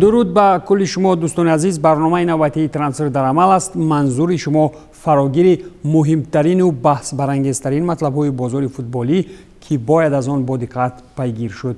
Дуруд ба кулли шумо, дӯстони азиз. Барномаи навбатии «Трансфер дар амал» аст. Манзури шумо фарогири муҳимтарину баҳсбарангезтарин матлабҳои бозори футболӣ, ки бояд аз он бодиққат пайгир шуд.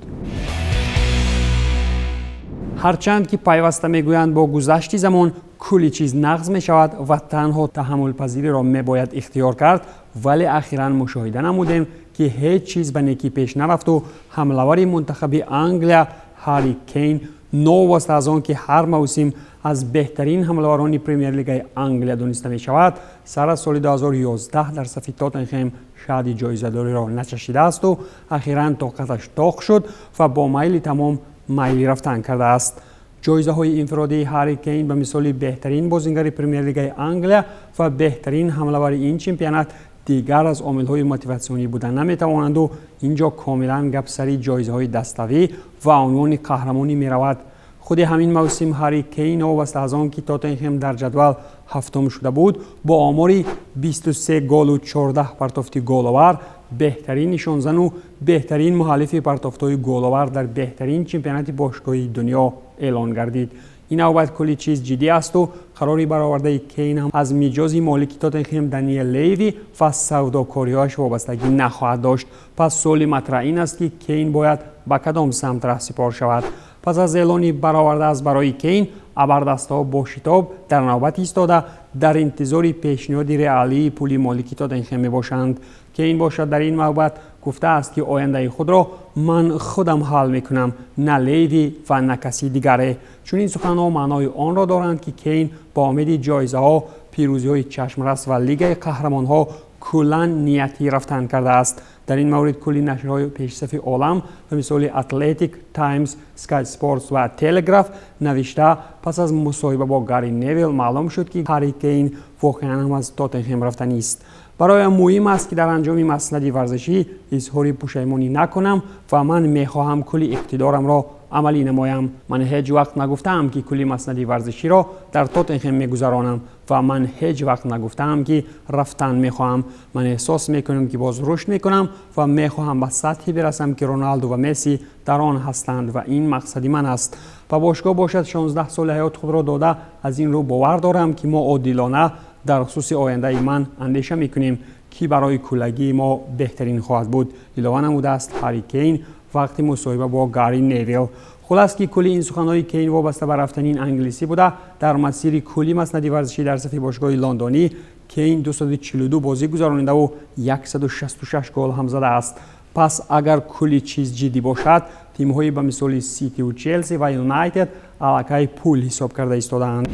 Ҳарчанд ки пайваста мегӯянд, бо гузашти замон кулли чиз нағз мешавад ва танҳо таҳаммулпазириро мебояд ихтиёр кард, вале ахиран мушоҳида намудем, ки ҳеҷ чиз ба некӣ пеш нарафту ҳамлавари мунтахаби Англия Ҳарри Кейн, новобаста аз он ки ҳар мавсим аз беҳтарин ҳамлаварони Премер-лигаи Англия дониста мешавад, сар аз соли 2011 дар сафи Тоттенхем шаҳди ҷоизадориро начашидаасту ахиран тоқаташ тоқ шуд ва бо майли тамом майли рафтан кардааст. Ҷоизаҳои инфиродии Ҳарри Кейн, ба мисоли беҳтарин бозингари Премер-лигаи Англия ва беҳтарин ҳамлавари ин чемпионат, дигар аз омилҳои мотиватсионӣ буда наметавонанду ин ҷо комилан гап сари ҷоизаҳои даставӣ ва унвони қаҳрамонӣ меравад. Худи ҳамин мавсим Ҳарри Кейн, новобаста аз он ки Тоттенхем дар ҷадвал ҳафтум шуда буд, бо омори 23 голу 14 партофти головар беҳтарин нишонзану беҳтарин муаллифи партофтҳои головар дар беҳтарин чемпионати бошгоҳии дунё эълон гардид. Ин навбат кулли чиз ҷиддӣ асту қарори баровардаи Кейн ҳам аз миҷози молики Тоттенхем Даниел Леви ва савдокориҳояш вобастагӣ нахоҳад дошт. Пас суоли матраҳ ин аст, ки Кейн бояд ба кадом самт раҳсипор шавад? Пас аз эълони бароварда аз барои Кейн, абардастҳо бо шитоб дар навбат истода, дар интизори пешниҳоди реалии пули молики Тоттенхем мебошанд. Кейн бошад, дар ин навбат гуфтааст, ки ояндаи худро ман худам ҳал мекунам, на Леви ва на каси дигаре. Чунин суханҳо маънои онро доранд, ки Кейн бо умеди ҷоизаҳо, пирӯзиҳои чашмрас ва Лигаи қаҳрамонҳо куллан нияти рафтан кардааст. Дар ин маврид кулли нашрҳои пешсафи олам, ба мисоли Атлетик, Таймс, Скай Спортс ва Телеграф навишта, пас аз мусоҳиба бо Гарри Невил маълум шуд, ки Ҳарри Кейн воқеан ҳам аз Тоттенхем рафтанист. «Бароям муҳим аст, ки дар анҷоми маснади варзишӣ изҳори пушаймонӣ накунам ва ман мехоҳам кулли иқтидорамро амалӣ намоям. Ман ҳеҷ вақт нагуфтаам, ки кулли маснади варзиширо дар Тоттенхем мегузаронам, ва ман ҳеҷ вақт нагуфтаам, ки рафтан мехоҳам. Ман эҳсос мекунам, ки боз рушд мекунам ва мехоҳам ба сатҳе бирасам, ки Роналду ва Месси дар он ҳастанд, ва ин мақсади ман аст. Ба бошгоҳ бошад, 16 соли ҳаёти худро дода. Аз ин рӯ бовар дорам, ки мо одилона дар хусуси ояндаи ман андеша мекунем, ки барои куллагии мо беҳтарин хоҳад буд», илова намудааст Ҳарри Кейн вақти мусоҳиба бо Гарри Невил. Хулас, ки кулли ин суханҳои Кейн вобаста ба рафтани ин англисӣ буда, дар масири кулли маснади варзишӣ дар сафи бошгоҳи лондонӣ Кейн 242 бозӣ гузаронидаву 166 гол ҳам задааст. Пас агар кулли чиз ҷиддӣ бошад, тимҳои ба мисоли Ситиву Челси ва Юнайтед аллакай пул ҳисоб карда истодаанд.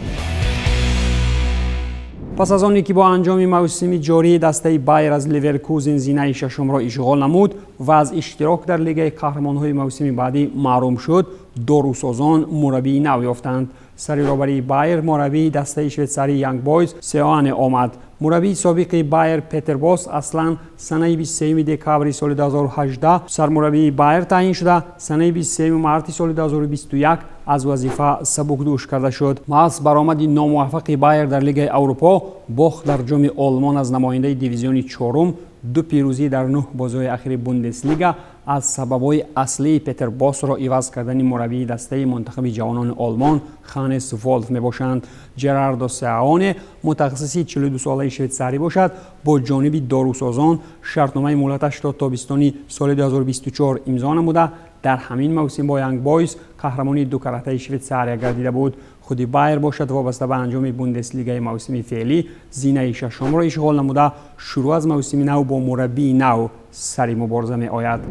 Пас аз оне ки бо анҷоми мавсими ҷории дастаи Байер аз Ливеркузен зинаи шашумро ишғол намуд ва аз иштирок дар Лигаи қаҳрамонҳои мавсими баъдӣ маҳрум шуд, дорусозон мураббии нав ёфтанд. Сари робарии Байер мураббии дастаи швейтсарии Янг Бойз Сеоане омад. Мураббии собиқи Байер Петер Бос аслан санаи 23 декабри соли 2018 сармураббии Байер таъин шуда, санаи 23 марти соли 2021 аз вазифа сабукдӯш карда шуд. Маҳз баромади номуваффақи Байер дар Лигаи Аврупо, бохт дар Ҷоми Олмон аз намояндаи дивизиони чорум, ду пирӯзӣ дар нӯҳ бозиҳои ахири Бундеслига аз сабабҳои аслии Петер Босро иваз кардани мураббии дастаи мунтахаби ҷавонони Олмон Ханнес Волф мебошанд. Ҷерардо Сеаоне, мутахассиси 42-солаи швейтсарӣ бошад, бо ҷониби дорусозон шартномаи муҳлаташ то тобистони соли 2024 имзо намуда, дар ҳамин мавсим бо Янг Бойз қаҳрамони дукаратаи Швейтсария гардида буд. Худи Байер бошад, вобаста ба анҷоми Бундеслигаи мавсими феълӣ зинаи шашумро ишғол намуда, шурӯъ аз мавсими нав бо мураббии нав сари мубориза меояд.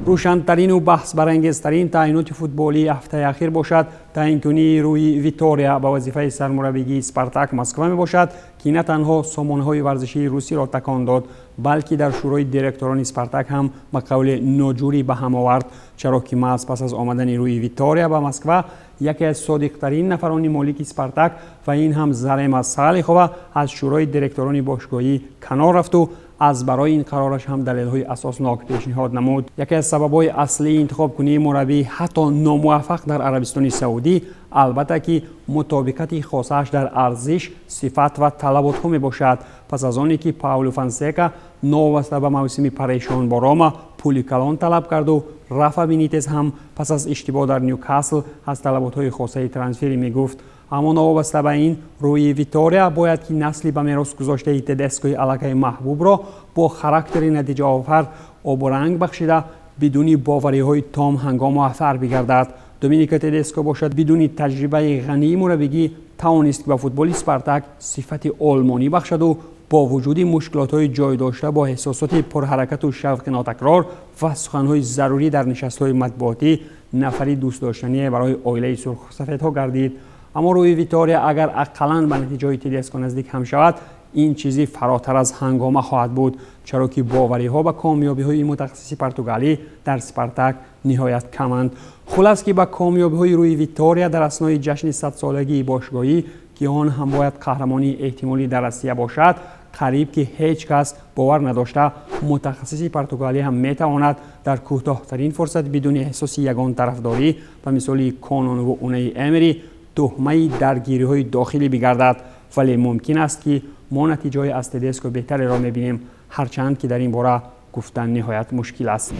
Рӯшантарину баҳсбарангезтарин таъиноти футболии ҳафтаи ахир бошад, таъинкунии Рӯи Витория ба вазифаи сармураббигии Спартак Москва мебошад, ки на танҳо сомонаҳои варзишии русиро такон дод, балки дар шӯрои директорони Спартак ҳам ба қавли ноҷурӣ ба ҳам овард. Чаро ки маҳз пас аз омадани Рӯи Витория ба Москва, яке аз содиқтарин нафарони молики Спартак, ва ин ҳам Зарема Салихова, аз шӯрои директорони бошгоҳӣ канор рафту аз барои ин қарораш ҳам далелҳои асоснок пешниҳод намуд. Яке аз сабабҳои аслии интихобкунии мураббии ҳатто номуваффақ дар Арабистони Саудӣ, албатта ки, мутобиқати хосааш дар арзиш, сифат ва талаботҳо мебошад. Пас аз оне ки Паулу Фонсека новобаста ба мавсими парешон бо Рома Пули калон талаб карду Рафа Бенитес ҳам пас аз иштибоҳ дар Нюкасл аз талаботҳои хосаи трансферӣ мегуфт. Аммо новобаста ба ин, Рӯи Витория бояд ки насли ба мерос гузоштаи Тедескои аллакай маҳбубро бо характери натиҷаовар обуранг бахшида, бидуни бовариҳои том ҳангом муваффақ бигардад. Доминико Тедеско бошад, бидуни таҷрибаи ғании мураббигӣ тавонист ки ба футболи Спартак сифати олмонӣ бахшаду бо вуҷуди мушкилотҳои ҷой дошта, бо эҳсосоти пурҳаракату шавқи нотакрор ва суханҳои зарурӣ дар нишастҳои матбуотӣ нафари дӯстдоштание барои оилаи сурхсафедҳо гардид. Аммо Рӯи Витория агар ақаллан ба натиҷаҳои Тедеско наздик ҳам шавад, ин чизи фаротар аз ҳангома хоҳад буд, чаро ки бовариҳо ба комёбиҳои мутахассиси португалӣ дар Спартак ниҳоят каманд. Хулас, ки ба комёбиҳои Рӯи Витория дар аснои ҷашни садсолагии бошгоҳӣ, ки он ҳам бояд қаҳрамонии эҳтимолӣ дар Россия бошад, қариб ки ҳеҷ кас бовар надошта, мутахассиси португалӣ ҳам метавонад дар кӯтоҳтарин фурсат бидуни эҳсоси ягон тарафдорӣ ба мисоли Кононву Унаи Эмери туҳмаи даргириҳои дохилӣ бигардад. Вале мумкин аст, ки мо натиҷаҳои аз Тедеско беҳтареро мебинем, ҳарчанд ки дар ин бора гуфтан ниҳоят мушкил аст.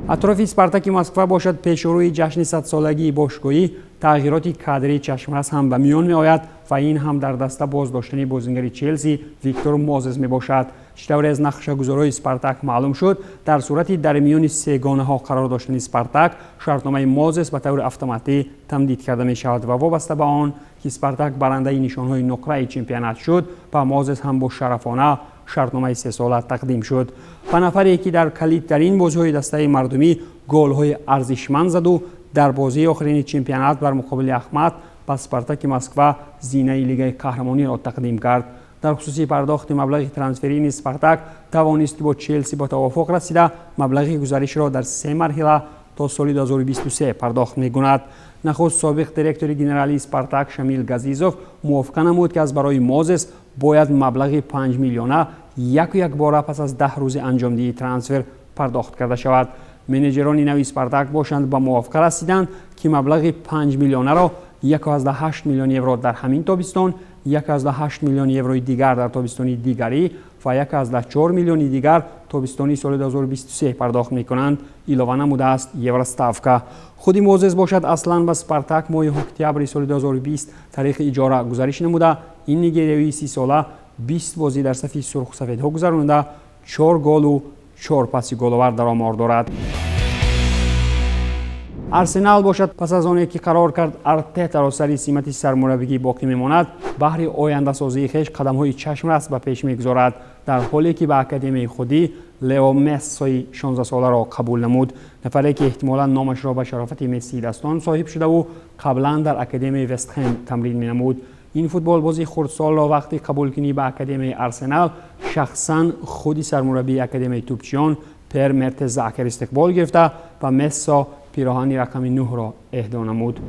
Атрофи Спартаки Москва бошад, пешрӯи ҷашни садсолагии бошгоҳӣ тағйироти кадрии чашмрас ҳам ба миён меояд ва ин ҳам дар даста боздоштани бозингари Челси Виктор Мозес мебошад. Чӣ тавре аз нақшагузорҳои Спартак маълум шуд, дар сурати дар миёни сегонаҳо қарор доштани Спартак, шартномаи Мозес ба таври автоматӣ тамдид карда мешавад ва вобаста ба он ки Спартак барандаи нишонҳои нуқраи чемпионат шуд, ба Мозес ҳам бо шарафона шартномаи сесола тақдим шуд. Ба нафаре ки дар калидтарин бозиҳои дастаи мардумӣ голҳои арзишманд заду дар бозии охирини чемпионат бар муқобили Ахмат ба Спартаки Москва зинаи Лигаи қаҳрамониро тақдим кард. Дар хусуси пардохти маблағи трансферии, Спартак тавонист бо Челси ба тавофуқ расида, маблағи гузаришро дар се марҳила то соли 2023 пардохт мекунад. Нахуст собиқ директори генералии Спартак Шамил Газизов мувофиқа намуд, ки аз барои Мозес бояд маблағи 5 миллиона яку якбора пас аз 10 рӯзи анҷомдиҳии трансфер пардохт карда шавад. Менеҷерони нави Спартак бошанд, ба мувофиқа расиданд, ки маблағи 5 миллионаро 1,8 миллион евро дар ҳамин тобистон, 1,8 миллион еврои дигар дар тобистони дигарӣ ва 1,4 миллиони дигар тобистони соли 2023 пардохт мекунанд, илова намудааст Евроставка. Худи Мозес бошад, аслан ба Спартак моҳи октябри соли 2020 тариқи иҷора гузариш намуда, ин нигериявии 30-сола 20 бозӣ дар сафи сурхусафедҳо гузаронида, чор голу чор паси головар дар омор дорад. Арсенал бошад, пас аз оне ки қарор кард Артетаро сари симати сармураббигӣ боқӣ мемонад, баҳри ояндасозии хеш қадамҳои чашмрас ба пеш мегузорад, дар ҳоле ки ба академияи худӣ Лео Мессои 16-соларо қабул намуд, нафаре ки эҳтимолан номашро ба шарофати Мессии дастон соҳиб шудаву қаблан дар академияи Вестхем тамрин менамуд. Ин футболбози хурдсолро вақти қабулкунӣ ба академияи Арсенал шахсан худи сармураббии академияи тӯпчиён Пер Мертезакер истиқбол гирифта ва Мессо пироҳани рақами нӯҳро эҳдо намуд.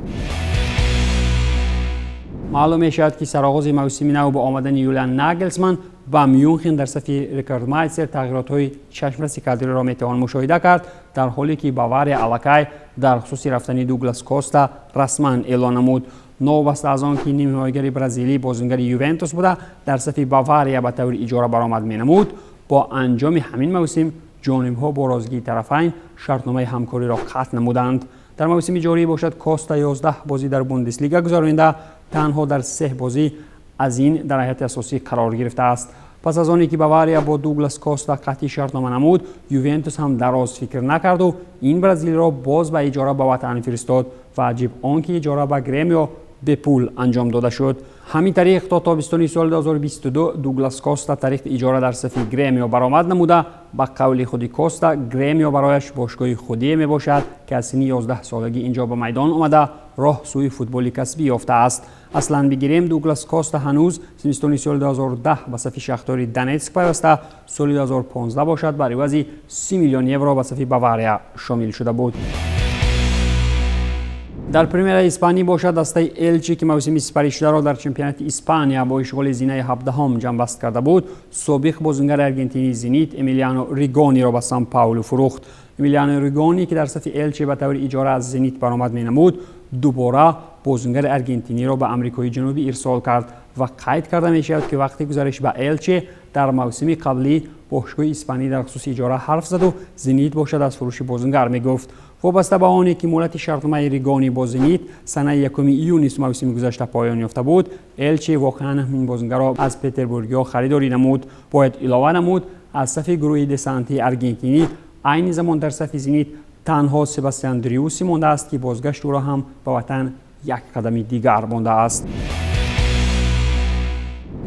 Маълум мешавад, ки сароғози мавсими нав бо омадани Юлиан Нагелсман ба Мюнхен дар сафи Рекордмайстер тағйиротҳои чашмраси кадриро метавон мушоҳида кард, дар ҳоле ки Бавария аллакай дар хусуси рафтани Дуглас Коста расман эълон намуд. Новобаста аз он ки нимҳимоягари бразилӣ бозингари Ювентус буда, дар сафи Бавария ба таври иҷора баромад менамуд, бо анҷоми ҳамин мавсим ҷонибҳо бо розигии тарафайн шартномаи ҳамкориро қатъ намуданд. Дар мавсими ҷорӣ бошад, Коста 11 бозӣ дар Бундеслига гузаронида, танҳо дар се бозӣ аз ин дар ҳайати асосӣ қарор гирифтааст. Пас аз оне ки Бавария бо Дуглас Коста қатъи шартнома намуд, Ювентус ҳам дароз фикр накарду ин бразилиро боз ба иҷора ба ватан фиристод ва аҷиб он ки иҷора ба Гремио бепул анҷом дода шуд. Ҳамин тариқ, то тобистони соли 2022 Дуглас Коста тариқи иҷора дар сафи Гремио баромад намуда, ба қавли худи Коста, Гремио барояш бошгоҳи худие мебошад, ки аз синни 11-солагӣ инҷо ба майдон омада, роҳ сӯи футболи касбӣ ёфтааст. Аслан бигирем, Дуглас Коста ҳанӯз зимистони соли 2010 ба сафи Шахтори Донетск пайваста, соли 2015 бошад, бар ивази 30 миллион евро ба сафи Бавария шомил шуда буд. Дар Примера Испанӣ бошад, дастаи Элчи, ки мавсими сипаришударо дар чемпионати Испания бо ишғоли зинаи 17-ҳом ҷамъбаст карда буд, собиқ бозингари аргентинии Зенит Эмилиано Ригониро ба Сан Паулу фурӯхт. Эмилиано Ригони, ки дар сафи Элчи ба таври иҷора аз Зенит баромад менамуд. Дубора бозингари аргентиниро ба Амрикои Ҷанубӣ ирсол кард. Ва қайд карда мешавад, ки вақти гузариш ба Элче дар мавсими қаблӣ бошгоҳи испанӣ дар хусуси иҷора ҳарф заду Зенит бошад, аз фурӯши бозингар мегуфт. Вобаста ба оне ки муҳлати шартномаи Ригони бо Зенит санаи 1 июни мавсими гузашта поён ёфта буд, Элче воқеан ин бозингарро аз петербургиҳо харидорӣ намуд. Бояд илова намуд, аз сафи гурӯҳи десантии аргентинӣ айни замон дар сафи Зенит танҳо Себастьян Дриуси мондааст, ки бозгашти ӯро ҳам ба ватан як қадами дигар мондааст.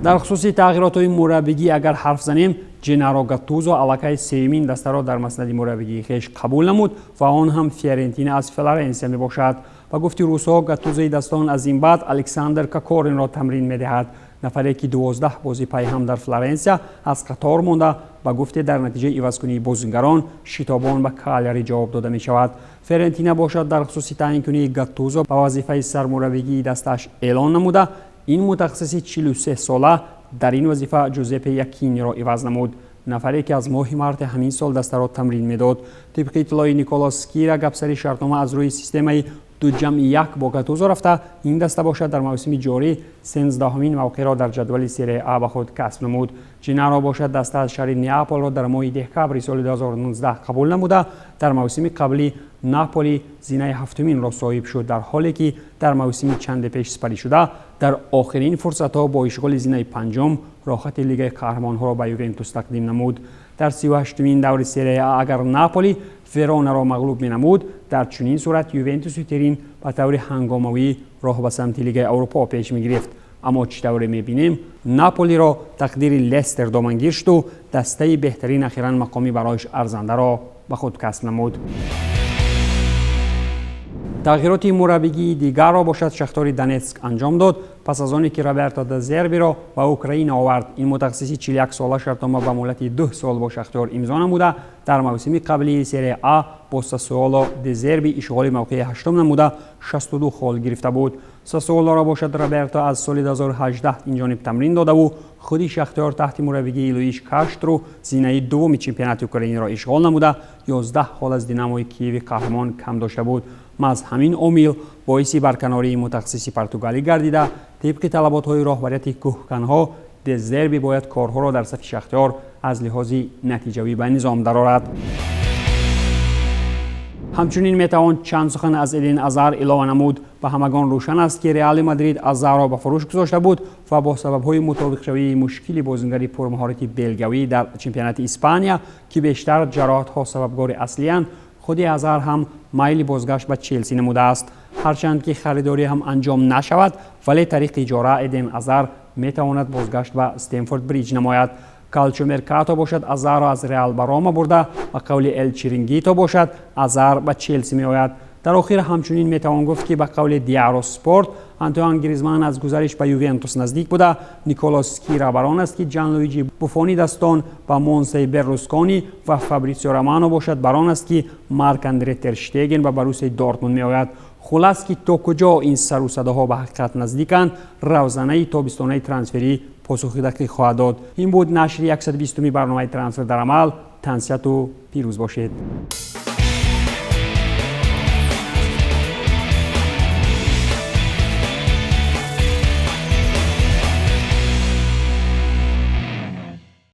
Дар хусуси тағйиротҳои мураббигӣ агар ҳарф занем, Ҷенаро Гаттузо аллакай сеюмин дастаро дар маснади мураббигии хеш қабул намуд ва он ҳам Фиорентина аз Флоренсия мебошад. Ба гуфти рӯсҳо, Гаттузои дастон аз ин баъд Александр Кокоринро тамрин медиҳад, нафаре ки 12 бозӣ пайҳам дар Флоренсия аз қатор монда. Ба гуфте, дар натиҷаи ивазкунии бозингарон шитобон ба Калияри ҷавоб дода мешавад. Фиорентина бошад, дар хусуси таъинкунии Гаттузо ба вазифаи сармураббигии дастааш эълон намуда, ин мутахассиси 43 сола дар ин вазифа Ҷузеппе Якиниро иваз намуд, нафаре ки аз моҳи марти ҳамин сол дастаро тамрин медод. Тибқи иттилои Николо Скира, гапсари шартнома аз рӯи системаи 2+1 бо Гатузо рафта, ин даста бошад, дар мавсими ҷорӣ 13-ҳумин мавқеъро дар ҷадвали Серия А ба худ касб намуд. Ҷинаро бошад, даста аз шаҳри Неаполро дар моҳи декабри соли 2019 қабул намуда, дар мавсими қаблӣ Наполи зинаи ҳафтуминро соҳиб шуд, дар ҳоле ки дар мавсими чанде пеш сипарӣ шуда дар охирин фурсатҳо бо ишғоли зинаи панҷум роҳхати Лигаи қаҳрамонҳоро ба Ювентус тақдим намуд. Дар 38-умин даври Серия А агар Наполи Веронаро мағлуб менамуд, дар чунин сурат Ювентусу Турин ба таври ҳангомавӣ роҳ ба самти Лигаи Аврупо пеш мегирифт. Аммо чӣ тавре мебинем, Наполиро тақдири Лестер домангир шуду дастаи беҳтарин ахиран мақоми бароиш арзандаро ба худ касб намуд. Тағйироти мураббигии дигарро бошад, Шахтори Донетск анҷом дод, пас аз оне ки Роберто де Зербиро ба Украина овард. Ин мутахассиси 41 сола шартнома ба муҳлати 2 сол бо Шахтор имзо намуда, дар мавсими қаблии Серия А бо Сасуоло де Зерби ишғоли мавқеи ҳаштум намуда, 62 хол гирифта буд. Сасуолоро бошад, Роберто аз соли 2018 инҷониб тамрин додаву худи Шахтор таҳти мураббигии Луиш Каштру зинаи дуввуми чемпионати Украинаро ишғол намуда, 11 хол аз Динамои Киеви қаҳрамон кам дошта буд. Маҳз ҳамин омил боиси барканории мутахассиси португалӣ гардида, тибқи талаботҳои роҳбарияти кӯҳканҳо, Дезерби бояд корҳоро дар сафи Шахтёр аз лиҳози натиҷавӣ ба низом дарорад. Ҳамчунин метавон чанд сухан аз Эден Азар илова намуд. Ба ҳамагон рӯшан аст, ки Реали Мадрид Азарро ба фурӯш гузошта буд ва бо сабабҳои мутобиқшавии мушкили бозингари пурмаҳорати белгавӣ дар чемпионати Испания, ки бештар ҷароҳатҳо сабабгори аслиянд, худи Азар ҳам майли бозгашт ба Челси намудааст. Ҳарчанд ки харидорӣ ҳам анҷом нашавад, вале тариқи иҷора Эден Азар метавонад бозгашт ба Стемфорд Бриҷ намояд. Калчомеркато бошад, Азарро аз Реал ба Рома бурда, ба қавли Эл Чирингито бошад, Азар ба Челси меояд. Дар охир ҳамчунин метавон гуфт, ки ба қавли Диаро Спорт, Антуан Гризман аз гузариш ба Ювентус наздик буда, Николо Скира бар он аст, ки Ҷанлуиҷи Буфони дастон ба Монсаи Берлускони ва Фабритсио Романо бошад, бар он аст, ки Марк Андре Терштеген ба Боруссияи Дортмунд меояд. Хулас, ки то куҷо ин сару садоҳо ба ҳақиқат наздиканд, равзанаи тобистонаи трансферӣ посухи дақиқ хоҳад дод. Ин буд нашри 120-уми барномаи Трансфер дар амал. Тансиҳату пирӯз бошед.